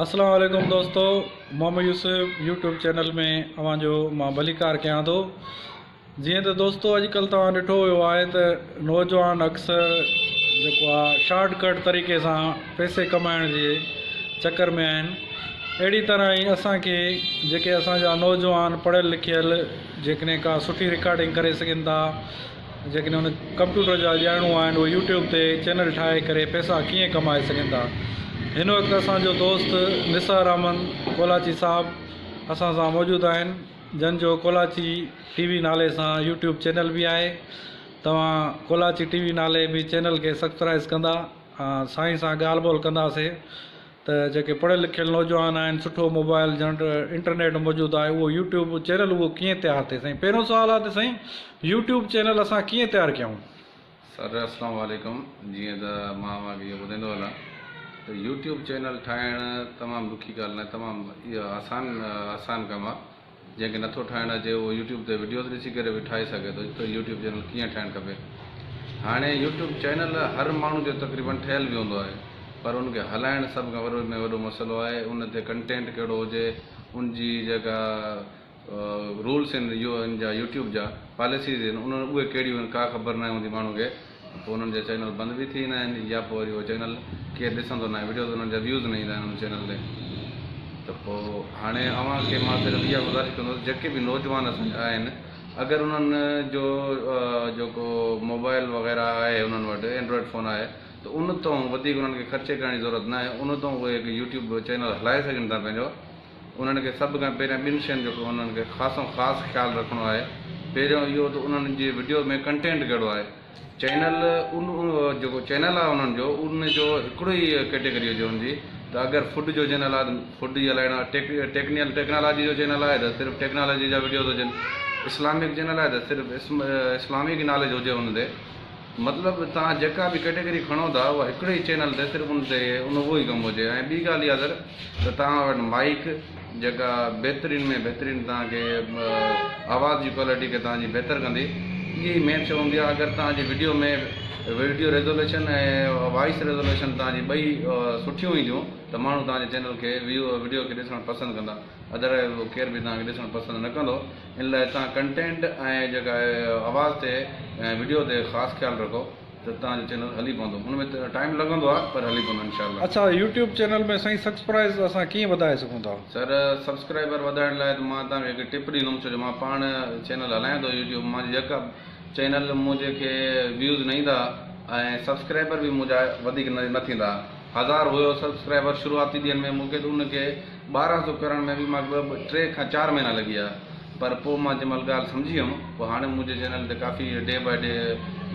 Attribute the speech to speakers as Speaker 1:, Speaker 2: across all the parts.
Speaker 1: اسلام عليڪم دوستو محمد يوسف يوٽيوب چينل ۾ اوهان جو مان ڀليڪار ڪيان ٿو. جيئن ته دوستو اڄڪلهه توهان ڏٺو ويو آهي ته نوجوان اڪثر جيڪو آهي شارٽ ڪٽ طريقي سان پئسي ڪمائڻ جي چڪر ۾ آهن. اهڙي طرح ئي اسان کي جيڪي اسان جا نوجوان پڙهيل لکيل جيڪڏهن ڪا سٺي رڪارڊنگ ڪري سگهن ٿا، جيڪڏهن ان ڪمپيوٽر جا ڄاڻو آهن اهي يوٽيوب تي چينل ٺاهي ڪري پئسا ڪيئن ڪمائي سگهن ٿا. هن وقت اسان جو دوست نثار احمد ڪولاچي صاحب اسان سان موجود آهن جن جو ڪولاچي ٽي وي نالي سان يوٽيوب چينل به آهي. توهان ڪولاچي ٽي وي نالي به چينل کي سبسڪرائيز ڪندا سائين سان ڳالهه ٻولهه ڪنداسي. ته جيڪي پڙهيل لکيل نوجوان آهن سٺو موبائل جن وٽ انٽرنيٽ موجود آهي اهو يوٽيوب چينل اهو ڪيئن تيار ٿئي سائين پهريون سوال آهي ته سائين يوٽيوب چينل اسان ڪيئن تيار ڪيون.
Speaker 2: سر اسلام عليڪم جيئن ته مان اوهان کي اهو ٻڌائيندو هلان ته يوٽيوب چينل ٺاهڻ تمام ڏکي ڳالهه ناهي تمام اهو آسان آسان ڪم آهي جنهن کي نٿو ٺاهڻ اچي اهو يوٽيوب تي وڊيوز ڏسي ڪري به ٺاهي سگهي ٿو ته يوٽيوب چينل ڪيئن ٺاهڻ کپي. هاڻي يوٽيوب چينل هر ماڻهو جو تقريبن ٺهيل به هوندو آهي پر ان کي هلائڻ سڀ کان وڏو ۾ وڏو مسئلو آهي ان تي ڪنٽينٽ ڪهڙو هجي ان جي جيڪا رولس آهن ان جا يوٽيوب جا پاليسيز آهن ان اهي ڪهڙيون آهن ڪا خبر ناهي هوندي ماڻهو کي. پوء انهن جا چينل بند به ٿي ويندا آهن يا پوء وري اهو چينل ڪير ڏسندو ناهي وڊيوز انهن جا ويوز نه ايندا آهن ان چينل تي ته پوء هاڻي اوهان کي مان صرف اها گذارش ڪندس جيڪي به نوجوان اسان جا آهن اگر انهن جو جيڪو موبائل وغيره آهي انهن وٽ اينڊرائيڊ فون آهي ته ان تون وڌيڪ انهن کي خرچي ڪرڻ جي ضرورت ناهي ان تون اهي هڪ يوٽيوب چينل هلائي سگهن ٿا پنهنجو انهن کي سڀ کان پهريان ٻن شين جو انهن کي خاص ۽ خاص خيال رکڻو آهي. پهريون اهو ته انهن جي وڊيو ۾ ڪنٽينٽ ڪهڙو آهي. چينل ان جيڪو چينل آهي انهن جو ان جو هڪڙو ئي ڪيٽيگري هجي ان جي ته اگر فوڊ جو چينل آهي ته فوڊ ئي هلائڻو آهي ٽيڪنيل ٽيڪنالاجي جو چينل آهي ته صرف ٽيڪنالاجي جا وڊيوز هجن اسلامڪ چينل آهي ته صرف اسلامڪ ناليج هجي ان تي. مطلب توهان جيڪا به ڪيٽيگري کڻو ٿا اها هڪڙي ئي چينل تي صرف ان تي ان اهو ئي ڪم هجي ۽ ٻي ڳالهه اها سر ته توهان وٽ مائيڪ جيڪا بهترين ۾ بهترين توهان کي آواز جي ڪوالٽي کي توهان جي بهتر ڪندي اهي ئي مين شي هوندي آهي اگر توهان جي video ۾ video resolution ۽ voice resolution توهان جي ٻئي سٺيون اينديون ته ماڻهو توهان جي چينل کي ويو وڊيو کي ڏسڻ پسند ڪندا ادروائز اهو ڪير به توهان کي ڏسڻ پسند نه ڪندو. ان لاء توهان ڪنٽينٽ ۽ جيڪا آهي آواز تي ۽ وڊيو تي خاص خيال رکو ته توهان جو چينل هلي پوندو ان ۾ ٽائيم لڳندو آهي پر هلي پوندو انشاء الله.
Speaker 1: اڇا يوٽيوب چينل ۾ سائين سبسڪرائيز اسان ڪيئن وڌائي سگهون ٿا.
Speaker 2: سر سبسڪرائبر وڌائڻ لاء ته مان توهان کي هڪ ٽپ ڏيندم ڇو جو مان پاڻ چينل هلايان ٿو يوٽيوب مان جيڪا چينل منهنجي کي ويوز نه ايندا ۽ سبسڪرائبر به منهنجا وڌيڪ نه ٿيندا هزار هيو سبسڪرائبر شروعاتي ڏينهن ۾ مون کي ته ان کي 1200 ڪرڻ ۾ به مان ٻه ٽي کان چار مهينا لڳي ويا پر پوء مان جنهن مهل ڳالهه سمجهي ويم پوء هاڻي منهنجي چينل تي ڪافي ڊي باء ڊي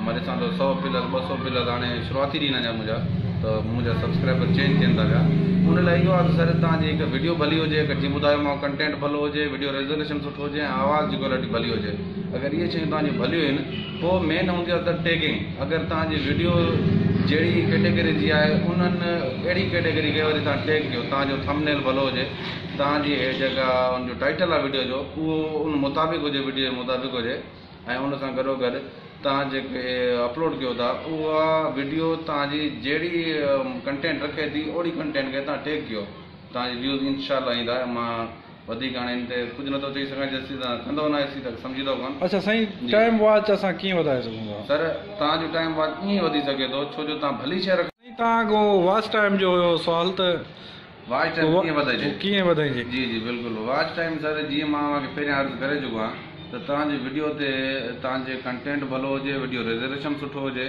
Speaker 2: مان ڏسان ٿو سئو پلس 200 پلس هاڻي شروعاتي ڏينهن اڃا منهنجا ته منهنجا سبسڪرائبر چينج ٿين ٿا پيا ان لاء اهو آهي ته سر توهان جي هڪ وڊيو ڀلي هجي هڪ جيئن ٻڌايومانو ڪنٽينٽ ڀلو هجي وڊيو ريزوليشن سٺو هجي ۽ آواز جي ڪوالٽي ڀلي هجي اگر اهي شيون توهان جون ڀليون آهن پوء مين هوندي آهي ته ٽيگنگ اگر توهان جي وڊيو جهڙي ڪيٽيگري جي آهي انهن اهڙي ڪيٽيگري کي وري توهان ٽيگ ڪيو توهان جو ٿمب نيل ڀلو هجي توهان جي هي جيڪا ان جو ٽائيٽل آهي وڊيو جو اهو ان مطابق هجي وڊيو جي مطابق هجي ۽ ان سان گڏو گڏ توهان جيڪي اپلوڊ ڪيو ٿا اها وڊيو توهان جي جهڙي ڪنٽينٽ رکي ٿي اوڙي ڪنٽينٽ کي توهان ٽيگ ڪيو توهان جي ويوز انشاء الله ايندا مان وڌيڪ هاڻي ان تي ڪجهه نٿو چئي سگهان جيسين توهان ڪندؤ نه ايسين تڪ سمجهندؤ ڪونه.
Speaker 1: اڇا سائين ٽائيم واچ اسان ڪيئن وڌائي سگهون ٿا.
Speaker 2: سر توهان جو ٽائيم واچ ائين وڌي سگهي ٿو ڇو جو توهان ڀلي شيء رکو.
Speaker 1: سائين توهان کان واچ ٽائيم جو هيو سوال ته
Speaker 2: واچ ٽائيم ڪيئن وڌائجي.
Speaker 1: ڪيئن وڌائجي.
Speaker 2: جي جي بلڪل واچ ٽائيم سر جيئن مان اوهان کي پهريان عرض ڪري چڪو آهيان ته توهان جي وڊيو تي توهان جي ڪنٽينٽ ڀلو هجي وڊيو ريزوليشن سٺو هجي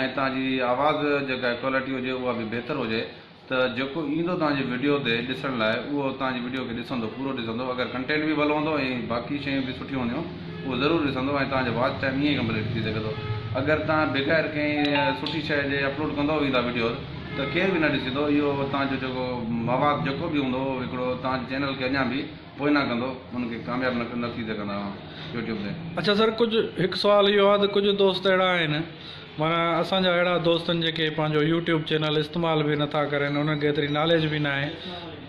Speaker 2: ۽ توهان جي آواز جيڪا ڪوالٽي هجي اها به بهتر هجي ته جيڪو ايندو توهان جي وڊيو تي ڏسڻ لاء اهو توهان جي وڊيو کي ڏسندو پورو ڏسندو اگر ڪنٽينٽ به ڀلو هوندو ۽ باقي شيون به سٺيون هونديون اهو ضرور ڏسندو ۽ توهان جو واچ ٽائيم ائين ئي ڪمپليٽ ٿي سگهي ٿو اگر توهان بغير ڪنهن سٺي شيء جي اپلوڊ ڪندو ويندا وڊيوز ته ڪير به نه ڏسندو اهو توهان جو جيڪو مواد جيڪو به هوندو اهو هڪڙو توهان جي چينل کي اڃا به پوئنا ڪندو ان کي ڪامياب نه ٿي سگهندا اوهان يوٽيوب تي.
Speaker 1: اڇا سر ڪجهه هڪ سوال اهو آهي ته ڪجهه دوست اهڙا آهن معنيٰ اسان جا اهڙا دوست آهن جيڪي پنهنجو يوٽيوب چينل استعمال به نٿا ڪرن انهن کي ايتري ناليج به ناهي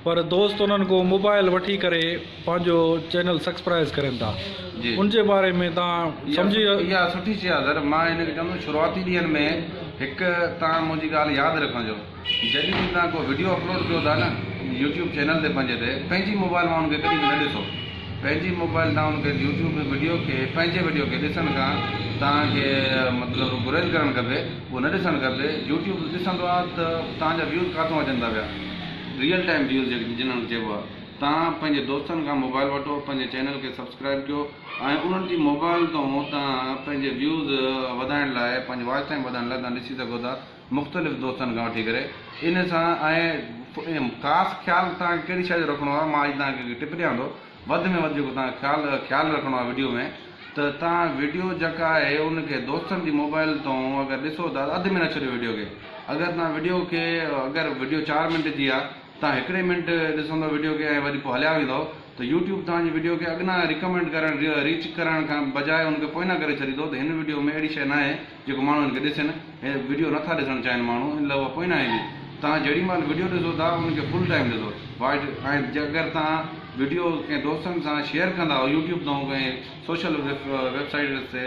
Speaker 1: پر دوست انهن کان موبائل وٺي ڪري پنهنجو چينل سبسڪرائيز ڪرين ٿا ان جي باري ۾ توهان سمجهي.
Speaker 2: اها سٺي شيء آهي سر مان هن کي چوندس شروعاتي ڏينهن ۾ هڪ توهان منهنجي ڳالهه ياد رکجو جڏهن به توهان ڪو وڊيو اپلوڊ ڪيو ٿا نه يوٽيوب چينل تي پنهنجي تي پنهنجي موبائل مان ان کي ڪڏهن به نه ڏسو. پنهنجي موبائل تان ان کي يوٽيوب وڊيو کي پنهنجي وڊيو کي ڏسڻ کان توهان کي مطلب گريز ڪرڻ کپي اهو نه ڏسڻ کپي. يوٽيوب ڏسندو آهي ته توهان جا ويوز ڪاٿون اچن ٿا پيا ريئل ٽائيم ويوز جيڪي جنهن کي چئبو آهي. توهان پنهنجي دوستن کان موبائل وٺو پنهنجي چينل کي سبسڪرائب ڪيو ۽ انهن جي موبائل تان توهان پنهنجي ويوز وڌائڻ لاء پنهنجي واچ ٽائيم وڌائڻ لاء توهان ڏسي سگهو ٿا مختلف دوستن کان وٺي ڪري ان سان ۽ خاص خيال توهان کي ڪهڙي شيء جو رکڻو آهي مان اڄ توهان کي هڪ ٽپ ڏيان ٿو وڌ ۾ وڌ جيڪو توهان کي خيال خيال رکڻو آهي وڊيو ۾ ته توهان وڊيو جيڪا آهي ان کي دوستن جي موبائل تان اگر ڏسو ٿا ته اڌ ۾ نه ڇڏيو وڊيو کي اگر توهان وڊيو کي اگر وڊيو چار منٽ جي آهي توهان هڪڙي منٽ ڏسندو وڊيو کي ۽ وري پوء هليا ويندؤ ته يوٽيوب توهان جي وڊيو کي اڳنا ريڪمينڊ ڪرڻ ريچ ڪرڻ کان بجاء ان کي پوئنا ڪري ڇڏيندو ته هن وڊيو ۾ اهڙي شيء ناهي جيڪو ماڻهو هن کي ڏسن هي وڊيو نٿا ڏسڻ چاهين ماڻهو ان لاء اها پوئنا ايندي توهان جهڙي مهل وڊيو ڏسو ٿا ان کي فل ٽائيم ڏسو واچ ۽ اگر توهان وڊيو ڪنهن دوستن سان شيئر ڪندا آهيو يوٽيوب تان ڪنهن سوشل ويب سائيٽ تي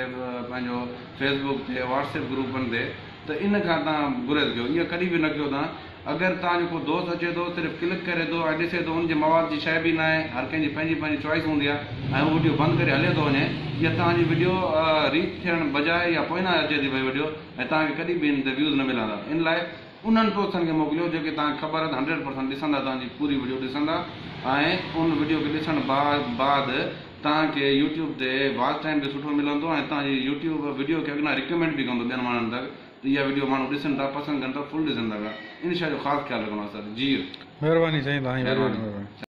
Speaker 2: پنهنجو فيسبوڪ تي واٽس ايپ گروپن تي ته ان کان توهان گريز ڪيو اها ڪڏهن به نه ڪيو توهان اگر توهان جو ڪو دوست اچي ٿو صرف ڪلڪ ڪري ٿو ۽ ڏسي ٿو ان جي مواد جي شيء به ناهي هر ڪنهن جي پنهنجي پنهنجي چوائس هوندي آهي ۽ هو وڊيو بند ڪري هليو ٿو وڃي اها توهان جي وڊيو ريچ ٿيڻ بجاء يا پوئنا اچي ٿي پئي وڊيو ۽ توهان کي ڪڏهن به ان تي ويوز نه ملندا ان لاء انهن دوستن کي موڪليو جيڪي توهان کي خبر آهي ته هنڊريڊ پرسنٽ ڏسندا توهان جي پوري وڊيو ڏسندا ۽ ان وڊيو کي ڏسڻ بعد توهان کي يوٽيوب تي واچ ٽائيم به سٺو ملندو ۽ توهان جي يوٽيوب وڊيو کي اڳنا ريڪمينڊ به ڪندو ٻين ماڻهن تڪ ته اها وڊيو ماڻهو ڏسن ٿا پسند ڪن ٿا فل ڏسن ٿا پيا ان شيء جو خاص خيال رکڻو آهي سر جي.
Speaker 1: مهرباني سائين توهان جي وڏي وڏي مهرباني.